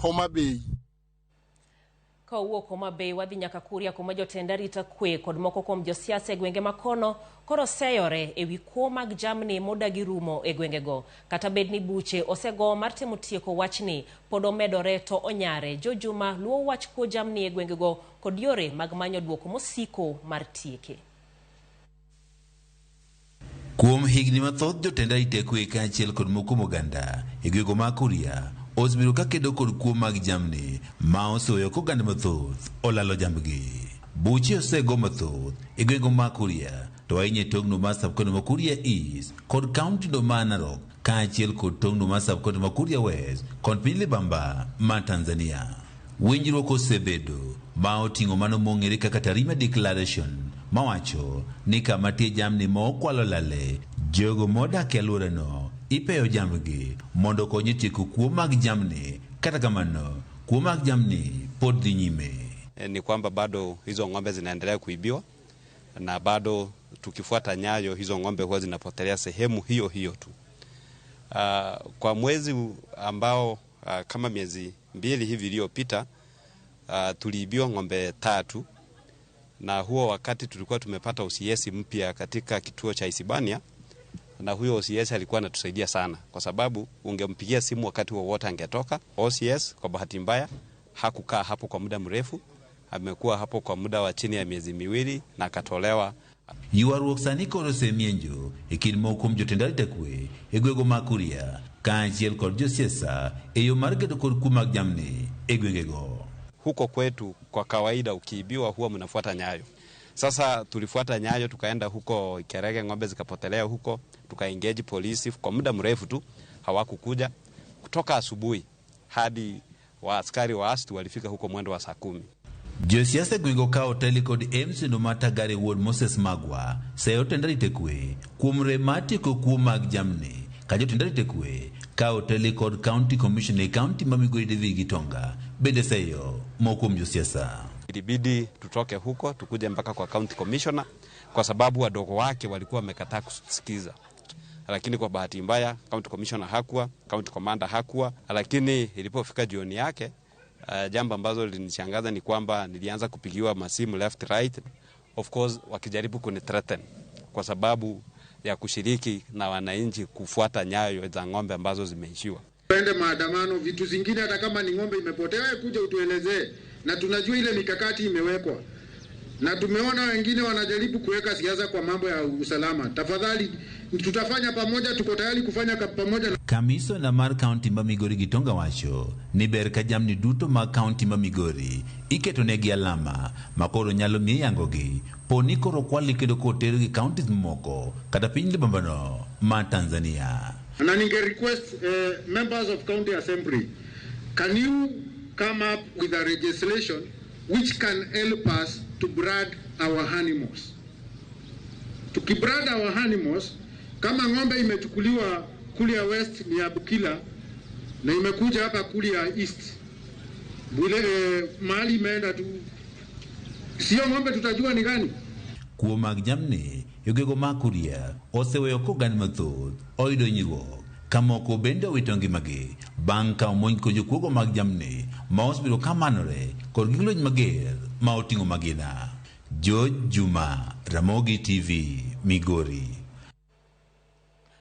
Homa Bay. Ka owuok Homa Bay wadhi nyaka Kuria kuma jotend arita kwe kod moko kuom josiasa e gwenge ma kono koro seyore e wi kuo mag jamni modagi rumo e gwengego. Kata bed ni buche osego mar temo tieko wachni pod omedore to onyare. Joe Juma luwo wach kuo jamni e gwengego kod yore mag manyo duoko mosiko mar tieke. Kuom higni mathoth jotend arita kwe kaachiel kod moko kuom oganda e gwenge ma Kuria osebedo ka kedo kod kuo mag jamni ma oseweyo ka oganda mathoth olalo jambgi. Buche osego mathoth e gwenge ma Kuria to ahinya e tong'no mar sub-county ma Kuria East kod kaunti no ma Narok kaachiel kod tong'no mar sub-county ma Kuria West kod piny libamba ma Tanzania. Winjruok osebedo ma oting'o mano mong'ere kaka Tarime Declaration mawacho ni kama tie jamni ma okwalo lale, jogo modak e alworano ipeyo jambgi mondo okony e tieko kuo mag jamni. Kata kamano, kuo mag jamni pod dhi nyime. Ni kwamba bado hizo ng'ombe zinaendelea kuibiwa na bado tukifuata nyayo hizo ng'ombe huwa zinapotelea sehemu hiyo hiyo tu. Kwa mwezi ambao kama miezi 2 hivi iliyopita, tuliibiwa ng'ombe 3, na huo wakati tulikuwa tumepata OCS mpya katika kituo cha Isibania, na huyo OCS alikuwa anatusaidia sana kwa sababu ungempigia simu wakati wowote angetoka. OCS kwa bahati mbaya hakukaa hapo kwa muda mrefu, amekuwa hapo kwa muda wa chini ya miezi 2 na akatolewa. Ywaruok sani koro osemienjo e kind moko kuom jotend arita kwe e gwenge ma Kuria kaachiel kod josiasa e yo mar kedo kod kuo mag jamni e gwengego. Huko kwetu kwa kawaida ukiibiwa huwa mnafuata nyayo. Sasa tulifuata nyayo tukaenda huko Ikerege, ng'ombe zikapotelea huko, tukaengage polisi kwa muda mrefu tu hawakukuja. Kutoka asubuhi hadi wa askari wa AST walifika huko mwendo wa saa 10. Josiasa e gwengego ka oteli kod MC no ma Tagare Wuod Moses Magwa seyo jotend arita kwe kuom rem mar tieko kuo mag jamni ka jotend arita kwe ka oteli kod County Commissioner e kaunti ma Migori David Gitonga bende seyo moko kuom josiasa. Ilibidi tutoke huko tukuje mpaka kwa County Commissioner kwa sababu wadogo wake walikuwa wamekataa kusikiza. Lakini kwa bahati mbaya County Commissioner hakuwa, County Commander hakuwa. Lakini ilipofika jioni yake, jambo ambazo lilinishangaza ni kwamba nilianza kupigiwa masimu left right, of course wakijaribu kunithreaten kwa sababu ya kushiriki na wananchi kufuata nyayo za ng'ombe ambazo zimeishiwa. Twende maandamano, vitu zingine hata kama ni ng'ombe imepotea, wewe kuja utuelezee, na tunajua ile mikakati imewekwa. Na tumeona wengine wanajaribu kuweka siasa kwa mambo ya usalama. Tafadhali tutafanya pamoja, tuko tayari kufanya pamoja. Kamishona mar kaunti ma Migori Gitonga wacho ni ber ka jamni duto mag kaunti ma Migori iketonegi alama ma koro nyalo miyo yangogi po ni koro kwalgi kendo kotergi kauntis mamoko kata piny libambano ma Tanzania. Na ninge request members of county assembly, can you come up with a legislation which can help us to brand our animals? Tukibrand our animals, kama ng'ombe imechukuliwa Kuria West ni ya Bukila na imekuja hapa Kuria East, bule, mahali imeenda tu, sio ng'ombe tutajua ni gani. Kuo mag jamni e gwenge ma Kuria oseweyo ka oganda mathoth oyudo hinyruok ka moko bende owito ngimagi bang' ka omonj kod jokuogo mag jamni ma osebedo ka manore kod gig lweny mager ma oting'o magina. George Juma, Ramogi TV, Migori.